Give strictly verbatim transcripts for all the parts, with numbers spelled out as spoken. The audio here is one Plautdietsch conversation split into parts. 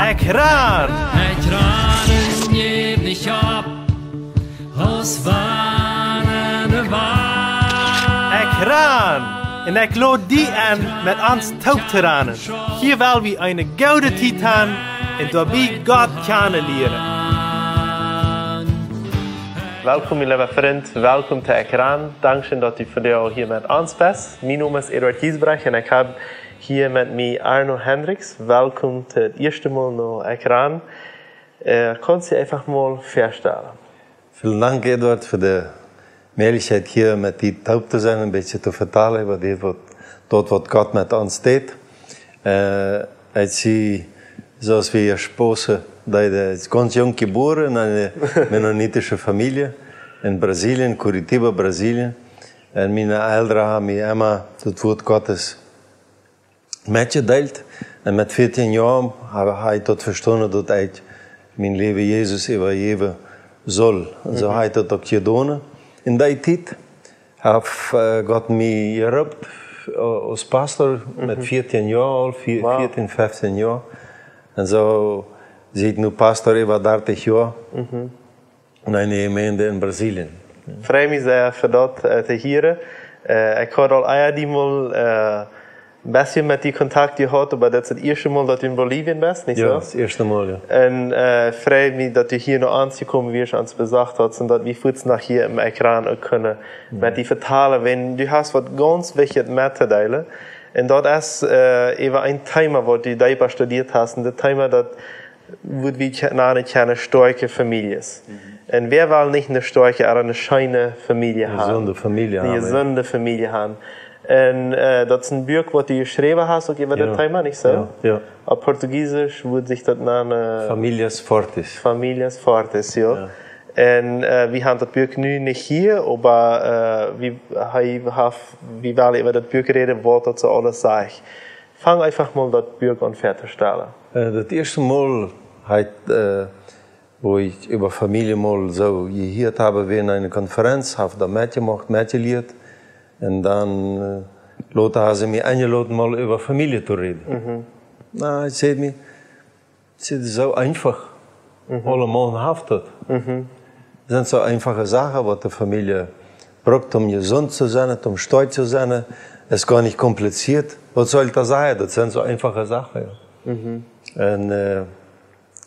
Ekjran! Ekjran, jäw nich opp, aus wann de Welt. Ekjran! Un ekj lod die enn, met ons toop to ranen. Hia well wie eene goode Tiet han un doabie Gott kjanen lieren. Welkom, mien leewa Frint. Welkom to Ekjran. Dankscheen, daut du vondoag hia met ons best. Mien Nomen es Eduard Giesbrecht un ekj hab hia met mie Arno Hendriks. Welkom to daut ieeschte Mol no Ekjran. Äh, kaust du die eefach mol väastalen? Väl Dank, Eduard, fa de Mäajlichkjeit hia met die toop to sennen, een bät to vetalen äwa dit, waut, daut, waut Gott met ons deed. Äh, ekj sie, soo aus wie hia sposen, daut ekj gaunz junk jebuaren en eene mennonitische Famielje en Brasilien, Curitiba, Brasilien. Un miene Elren haben mie emma daut Wuat Gottes metjedeelt. Un met vieetieen Joa hab, hab ekj daut vestonen, daut ekj mien Läwen Jesus äwajäwen sull. Un soo hab ekj daut uk jedonen. En dee Tiet haft, äh, Gott mie jeroopt, äh, aus Pastor met vieetieen Joa aul, vie-, vieetieen, feftieen Joa. Un soo sie ekj nu Pastor äwa dartich Joa. En eene Jemeent en Brasilien. Frei mie sea fa daut, äh, to hieren. Äh, ekj haud aul ea die mol, äh, een bät met die Kontakt jehaut, oba daut es daut ieeschte Mol, daut du en Bolivien best, nich soo? Jo, daut ieeschte Mol, jo. Un, äh, frei mie, daut du hia no ons jekomen best, ons besocht hast un daut wie fuaz no hia en Ekjran uk kunnen met die vetalen, wan du hast waut gaunz Wichtjet mettodeelen. Un daut es, äh, äwa een Thema, waut du deepa studieet hast. Un daut Thema, daut wudd wie kje-, nanen kjennen stoakje Famieljes. Un wäa well nich eene stoakje, oba eene scheene Famielje han? Eene jesunde Famielje han. Eene jesunde Famielje han. Un, äh, daut es een Buak, waut du jeschräwen hast, uk äwa daut Thema, nich soo? Jo, jo. Opp Portugiesisch wudd sikj daut nanen Famílias Fortes. Famílias Fortes, jo. Jo. Un, äh, wie haben daut Buak nu nich hia, oba, äh, wie, hee haft, wie wellen äwa daut Buak räden, waut daut soo aules sajcht. Fang eefach mol daut Buak aun väatostalen. Äh, daut ieeschte Mol hab ekj, äh, wua ekj äwa Famielje mol soo jehieet hab, wia en eene Konferenz, hab doa metjemoakt, metjelieet. Un dan, äh, lota haben see mie enjeloden, mol äwa Famielje to räden. Na, ekj säd mie, daut es soo eefach. Aulemaun haft daut. Daut sent soo eefache Sachen, waut de Famielje brukt, om jesunt to sennen, om stoakj to sennen. Es goanich komplizieet. Waut saul ekj doa sajen? Daut sent soo eefache Sachen, jo. Un, äh,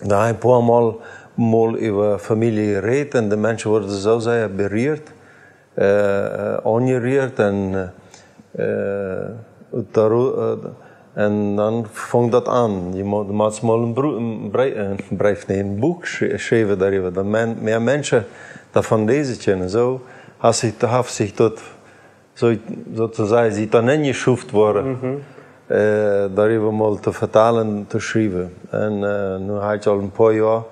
doa hab ekj een poa Mol, Mol äwa Famielje jerät un de Menschen worden soo sea berieet, äh, aunjerieet un, äh, ut de Ru-, äh, un dan funk daut aun. Du mo-, du motst mol een Bru-, een Bree-, äh, een Breef, nä, een Buak schrie-, schriewen doaräwa, daut men-, mea Menschen doavon läsen kjennen. Soo haft sikj, haft sikj daut soo, soo to sajen, sikj doa enjeschuft worden, äh, doaräwa mol to vetalen, to schriewen. Un, äh, nu hab ekj aul een poa Joa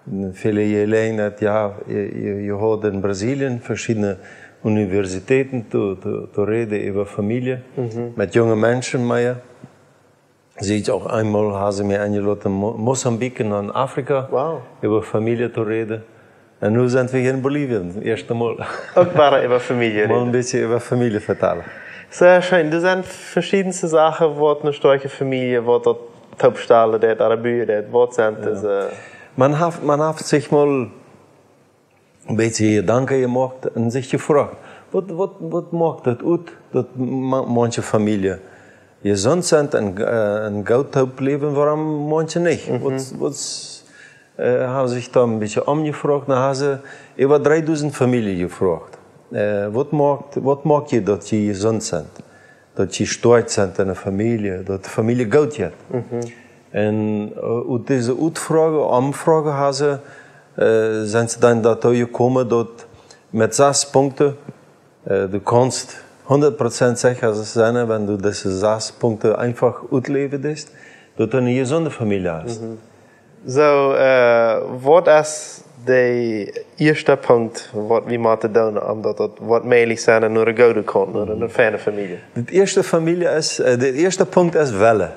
väle Jeläajenheit, jo, je, je, jehaut en Brasilien, veschiedne Universitäten to, to, to räden äwa Famielje, met junge Menschen mea. See ekj uk, eemol haben see mie enjeloden, Mo-, Mosambik un dan Afrika, äwa Famielje to räden. Un nu sent wie hia en Bolivien, daut ieeschte Mol. Uk wada äwa Famielje räden. Mol een bät äwa Famielje vetalen. Sea scheen. Doa sent veschiedne Sachen, waut eene stoakje Famielje, waut daut toopstalen deit, oba buen deit, waut sent dise? Maun haft, maun haft sikj mol een bät Jedanken jemoakt un sikj jefroacht, waut, waut, waut moakt daut ut, daut ma-, maunche Famielje jesunt sent un, äh, un goot toop läwen, wuarom maunche nich? Waut, waut, äh, haben sikj doa een bät omjefroacht, dan haben see äwa dreedusent Famielje jefroacht. Äh, waut moakt, waut moakt jie, daut jie jesunt sent? Daut jie stoakj sent en de Famielje, daut de Famielje goot jeit. Un, äh, ut dise Utfroagen, Omfroagen haben see, äh, sent see dan doatoo jekomen, daut met sas Punkten, äh, du kaust hundat Prozent secha sennen, wan du dise sas Punkten eefach utläwen deist, daut du eene jesunde Famielje hast. Soo, äh, waut es de ieeschte Punkt, waut wie motten doonen, om daut, daut waut mäajlich sennen, no de goode Kaunt, no de feine Famielje? Daut ieeschte Famielje es, äh, de ieeschte Punkt es wellen.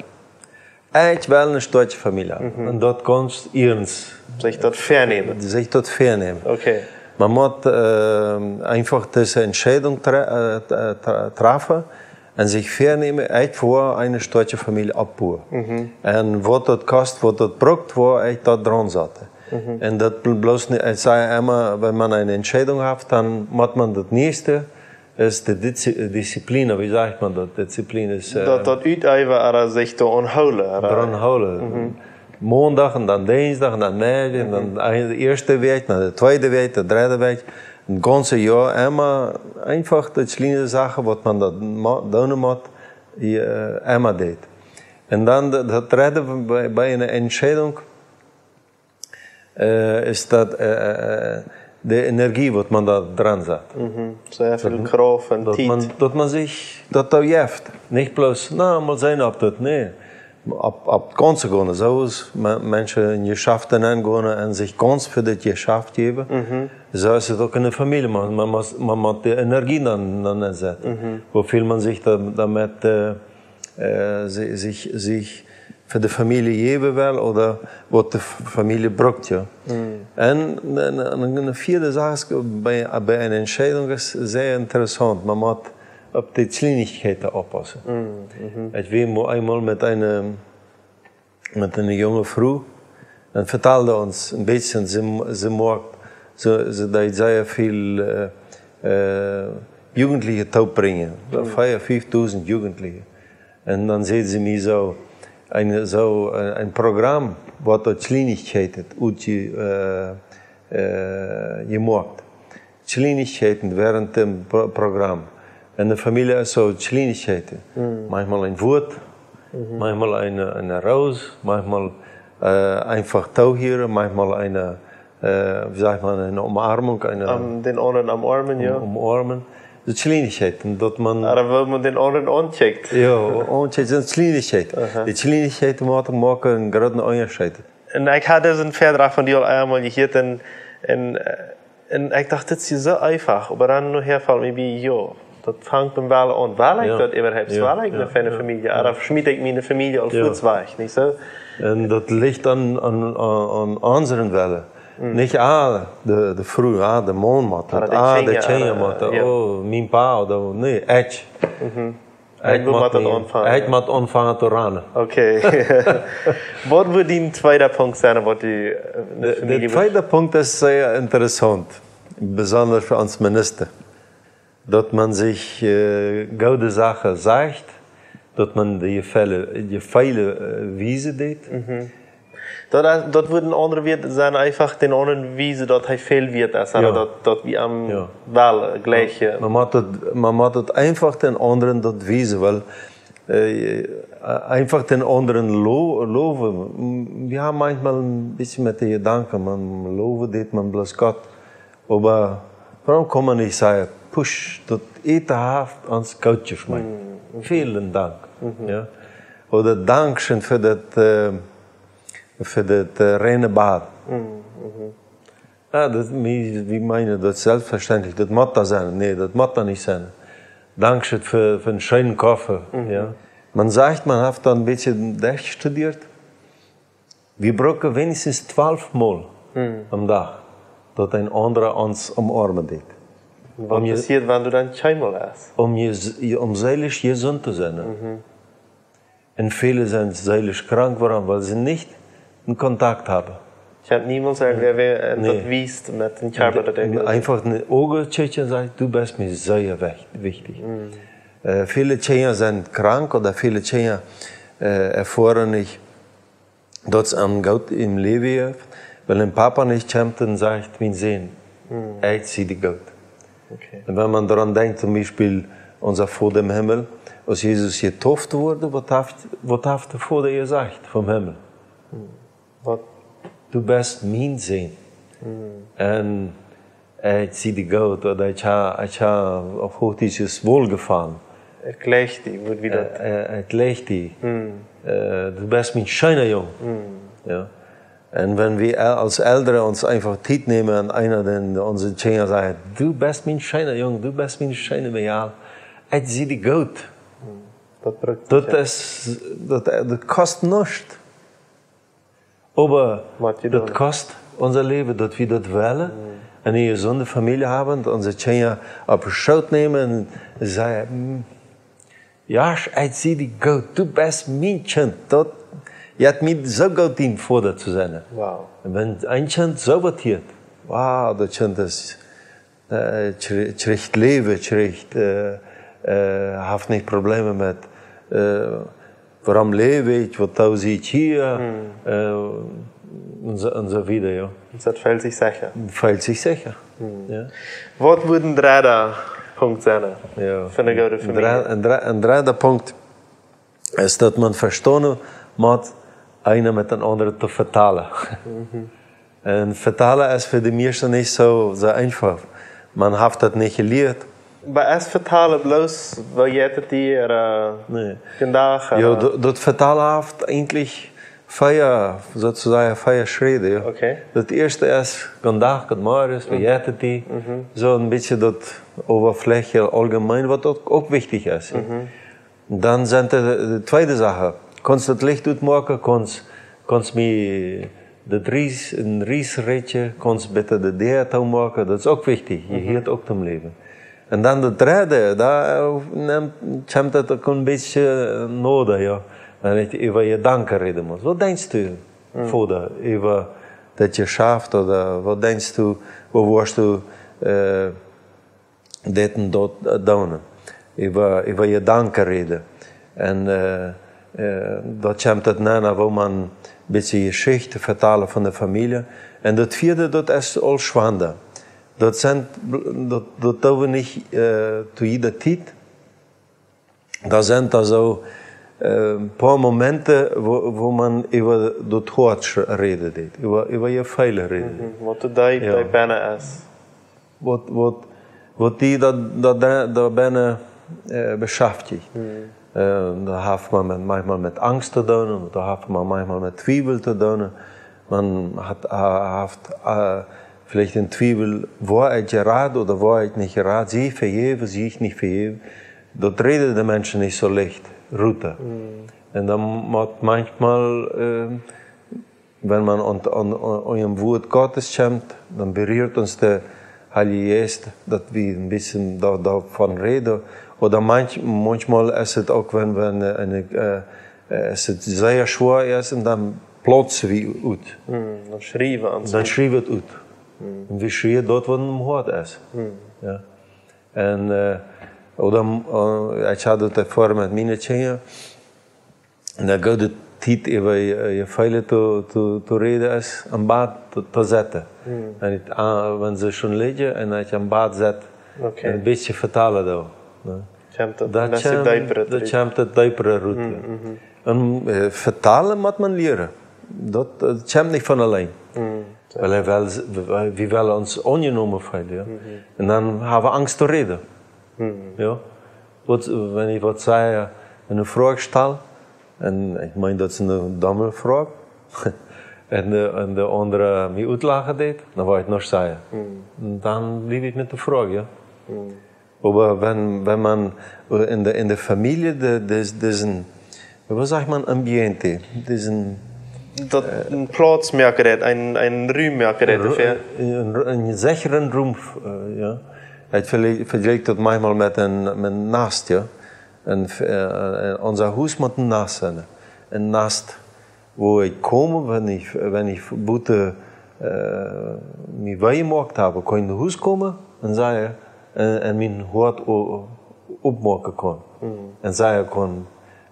Ekj well eene stoakje Famielje haben. Un daut kaust du iernst. Sikj daut väanämen. Sikj daut väanämen. Okay. Maun mott, äh, eefach dise Entscheidunk tra-, äh, tra-, trafen. Un sikj väanämen, ekj woa eene stoakje Famielje oppbuen. Un waut daut kost, waut daut brukt, woa ekj daut draun saten. Un daut bl-, bloos nich, ekj saj emma, wan eena eene Entscheidunk haft, dan mott eena daut näakjste, es de Diszi-, Disziplin, wie sajcht eena daut? Disziplin es, äh, daut, daut utäwen, ooda sikj doa aunhoolen, ooda? Draun hoolen. Moondag un dan Dinjsdag un dan Meddach un dan de ieeschte Wäakj, dan de tweede Wäakj, de dredde Wäakj. Daut gaunze Joa emma eefach de kjliene Sachen, waut eena daut mo-, doonen mott, äh, emma deed. Un dan de, daut dredde bie, bie eene Entscheidunk, äh, es daut, äh, äh, de Energie, waut eena doa draun sat. Sea väl Krauft un Tiet. Daut eena, daut eena sikj daut doa jeft. Nich bloos, na, mol seenen, auf daut, nä. Auf, auf gaunze gonen. Soo aus Me-, Menschen en Jeschafte nengonen un sikj gaunz fa daut Jeschaft jäwen. Soo es et uk en de Famielje. Eena, eena mott, eena mott de Energie dan, dan ensaten. Woo väl eena sikj doa, doamet, äh, äh, si-, sikj, sikj fa de Famielje jäwen well ooda waut de F-, Famielje brukt, jo. Un eene, eene, eene vieede Sach bie, bie eene Entscheidunk es sea interessaunt. Eena mott opp de Kjlienichkjeiten oppaussen. Ekj wia mol eemol met eene, met eene junge Fru un vetald ons een bät, see, see moakt, see, see deed sea väl, äh, äh, Jugendliche toopbrinjen. Soo fief, fiefdusent Jugendliche. Un dan säd see mie soo, een, soo, äh, een Program, waut daut Kjlienichkjeiten utje-, äh, äh, jemoakt. Kjlienichkjeiten während dem Pro-, Program. Un de Famielje es soo Kjlienichkjeiten. Maunchmol een Wuat, maunchmol eene, eene Roos, maunchmol, äh, eefach toohieren, maunchmol eene, äh, wie sajcht eena, eene Umarmunk, eene Am-, dän aundren umoamen, jo. Um-, umoamen. De Kjlienichkjeiten, daut eena Ooda woo eena dän aundren aunkjikjt. Jo, aunkjikjt, sent Kjlienichkjeiten. De Kjlienichkjeiten moaken, moaken eenen grooten Unjascheet. Un ekj haud disen Väadrach von die aul eemol jehieet un, un, äh, un ekj docht, dit es soo eefach, oba dan nohäa foll mie bie, jo, daut fangt bie dän Wellen aun. Well ekj daut äwahaupt? Well ekj eene feine Famielje? Ooda schmiet ekj miene Famielje aul fuaz wajch, nich soo? Un daut licht aun, aun, aun, aun onsen Wellen. Nich, ah, de, de Fru, ah, de Maun mott daut, de Kjinja mott daut, oh, mien Pa, ooda, nä, ekj. Ekj mott daut aunfangen. Ekj mott aunfangen to ranen. Okay. Waut wudd dien tweeda Punkt sennen, waut du, äh, de, de tweede Punkt es sea interessaunt, besonda fa ons Minister. Daut eena sikj, äh, goode Sachen sajcht, daut eena de Jefeele, Jefeele, äh, wiesen deed. Daut, daut wudd een aundra Wieet sennen, eefach dän aundren wiesen, daut hee väl wieet es, ooda daut, daut wie am well jlikjen. Eena mott daut, eena mott daut eefach dän aundren daut wiesen, wiels, äh, eefach dän aundren lo-, lowen. Wie haben maunchmol een bät met de Jedanken, eena lowen deed eena bloos Gott. Oba wuarom kaun eena nich sajen, pusch, daut Äten haft ons goot jeschmakjt. Välen Dank. Jo. Ooda Dankscheen fa daut, äh, fa daut, äh, reine Bad. Jo, daut, wie, wie meenen, daut es selfstvestendlich, daut mott doa sennen. Nä, daut mott doa nich sennen. Dankscheen fa, fa eenen scheenen Koffe. Jo. Eena sajcht, eena haft doa een bät derchjestudieet. Wie brucken weens twalf Mol aum Dach, daut een aundra ons umoamen deed. Waut passieet, wan du dan kjeenmol hast? Om je, om seelisch jesunt to sennen. Un väle sent seelisch krank, wuarom? Wiels see nich een Kontakt haben. Ekj hab niemols irjentwäa, wäa, äh, daut wiest met een Kjarpa, daut ekj eefach een Uag kjikjen un sajcht, du best mie sea wich-, wichtich. Äh, väle Kjinja sent krank ooda väle Kjinja, äh, erfoaren nich, daut see am goot em Läwen jeft, wiels een Papa nich kjemt un sajcht, mien Sän, ekj sie die goot. Okay. Un wan eena doaraun denkjt, toom Biespel, onsen Voda em Himmel, aus Jesus jedeept wort, waut haft, waut haft de Voda jesajcht vom Himmel? Waut? Du best mien Sän. Un ekj sie die goot, ooda ekj ha, ekj ha, opp Huachdietsch es Wohlgefallen. Ekj leew die, wudd wie daut. Äh, äh, ekj leew die. Äh, du best mien scheena Jung. Jo. Un wan wie el-, aus Elren ons eefach Tiet nämen un eena dän, onse Kjinja sajcht, du best mien scheena Jung, du best mien scheena Mejal, ekj sie die goot. Daut brukt nuscht. Daut es, daut, daut kost nuscht. Oba daut kost ons Läwen, daut wie daut wellen. Un eene jesunde Famielje haben, onse Kjinja opp dän Schoot nämen un sajen, hm, Josh, ekj sie die goot, du best mien Kjint. Daut jeit mie soo goot, dien Voda to sennen. Wow. Un wan een Kjint soo waut hieet, wow, daut Kjint es, äh, kjri-, kjricht Läwen, kjricht, äh, äh, haft nich Probleme met, äh, wuarom läw ekj, waut doo ekj hia, äh, un soo, un soo wieda, jo. Daut feelt sikj secha. Feelt sikj secha. Jo. Waut wudd een dredda Punkt sennen, jo, fa eene goode Famielje? Een dre-, een dre-, een dredda Punkt es, daut maun vestonen mott, eena met dän aundren to vetalen. Un vetalen es fa de mieeschte nich soo, soo eenfach. Maun haft daut nich jelieet. Oba es vetalen bloos, woo jeit et die, äh, nä, vondoag, jo, äh, daut, daut vetalen haft eejentlich vea, soo to sajen, vea Schräden, jo. Okay. Daut ieeschte es, goondach, goodemorjes, woo jeit et die? Soo een bät daut Oberfläche, auljemein, waut uk, uk wichtich es, jo. Dan sent de, de tweede Sachen. Kaust daut Licht utmoaken, kaust, kaust mie daut Ries, een Ries rikjen, kaust bitte de Däa toomoaken, daut es uk wichtich, jehieet uk toom Läwen. Un dan daut dredde, doa, äh, nemt, kjemt daut uk een bät noda, jo. Wan ekj äwa Jedanken räden mott. Waut denkjst du vondoag äwa daut Jeschaft, ooda waut denkjst du, woo woascht du, äh, dit un daut, äh, doonen. Äwa, äwa Jedanken räden. Un, äh, äh, daut kjemt daut nenn, woo maun een bät Jeschicht vetalen von de Famielje. Un daut vieede, daut es aul schwanda. Daut sent, daut, daut doo wie nich, äh, to jiede Tiet. Daut sent dan soo, äh, een poa Momenten, woo, woo maun äwa daut Hoat sch-, räden deit, äwa, äwa Jefeele räden deit. Waut doa deep, jo, deep bennen es. Waut, waut, waut die daut, daut, daut bennen, äh, beschäftigt. Äh, daut haft maun met, maunchmol met Angst to doonen, daut haft maun maunchmol met Twiewel to doonen. Maun haft, ha-, haft, äh, veleicht een Twiewel, woa ekj jerat ooda woa ekj nich jerat, sie ekj vejäft, sie ekj nich vejäft. Daut räden de Menschen nich soo leicht rut. Un dan mott maunchmol, äh, wan maun aun, aun, aun, aun een Wuat Gottes kjemt, dan berieet ons de Heilje Jeist, daut wie een bät doa, doavon räden. Ooda maunch-, maunchmol es et uk, wan, wan, äh, een, äh, äh, es et sea schwoa es, un dan plautsen wie ut. Dan schrieen wie ons ut. Dan schrieen wie et ut. Un wie schrieen daut, waut em Hoat es. Jo. Un, äh, ooda, äh, ekj haud et doavor met miene Kjinja. Un dan goot de Tiet äwa, äh, Jefeele to, to, to räden es aum Bad to, to setten. Un et, äh, wan see schon lijen un ekj aum Bad sett, okay, een bät vetalen doa, nä? Kjemt daut, daut kjemt, deepere daut rut. Kjemt daut deepere rut, jo. Un, äh, vetalen mott maun lieren. Daut, äh, kjemt nich von auleen. Wiels wie well, wie wellen ons aunjenomen feelen, jo. Un dan hab wie Angst to räden. Jo. Waut, wan ekj waut saj, äh, eene Froag stal, un ekj meen, daut es eene domme Froag, un de, un de aundra mie utlachen deit, dan woa ekj nuscht sajen. Un dan bliew ekj met de Froag, jo. Oba wan, wan maun, äh, en de, en de Famielje, de, de, de sent, woo sajcht maun, ambiente, de sent, daut, äh, een Plauz moaken deit, een, een Rum moaken deit, Ru-, doafäa. Een, een secheren Rum, äh, jo. Ekj vejlikj, vejlikj daut maunchmol met een, met een Nast, jo. Een, äh, een, ons Hus mott een Nast sennen. Een Nast, wua ekj kom, wan ekj, wan ekj buten, äh, mie wee jemoakt hab, kaun ekj no Hus komen un sajen, un, un mien Hoat o-, opmoaken kaun. Un sajen kaun,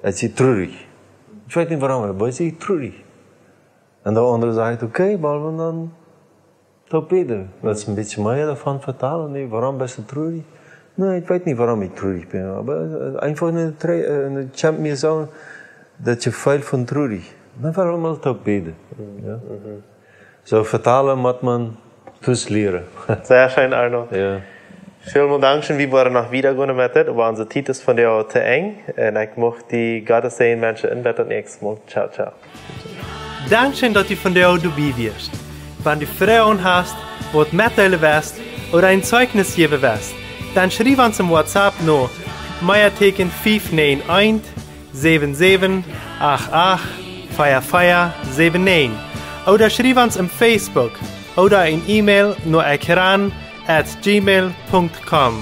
ekj sie trurich. Ekj weet nich wuarom, oba ekj sie trurich. Un de aundra sajcht, okay, well wie dan toop bäden. Wellst een bät mea doavon vetalen? Nä, wuarom best du trurich? Nä, ekj weet nich, wuarom ekj trurich sie, oba, äh, eenfach eene Trä-, äh, eene kjemt mie soo, daut Jefeel von trurich. Dan well wie mol toop bäden. Jo. Soo vetalen mott maun tus lieren. Sea scheen, Arno. Jo. Välmol dankscheen, wie woaren noch wieda gonen met dit, oba onse Tiet es vondoag to Enj. Un ekj mucht die Gott säajnen, Menschen, un bat daut näakjste Mol. Ciao, ciao. Dankscheen, daut du vondoag doabie wieescht. Wan du Froagen hast, waut metdeelen west ooda een Zeichnis jäwen west, dan schriew ons em WhatsApp no Meateken fief näajen eent, säwen säwen acht acht, vea vea säwen näajen ooda schriew ons em Facebook ooda een E-Mail no ekran at gmail punkt com.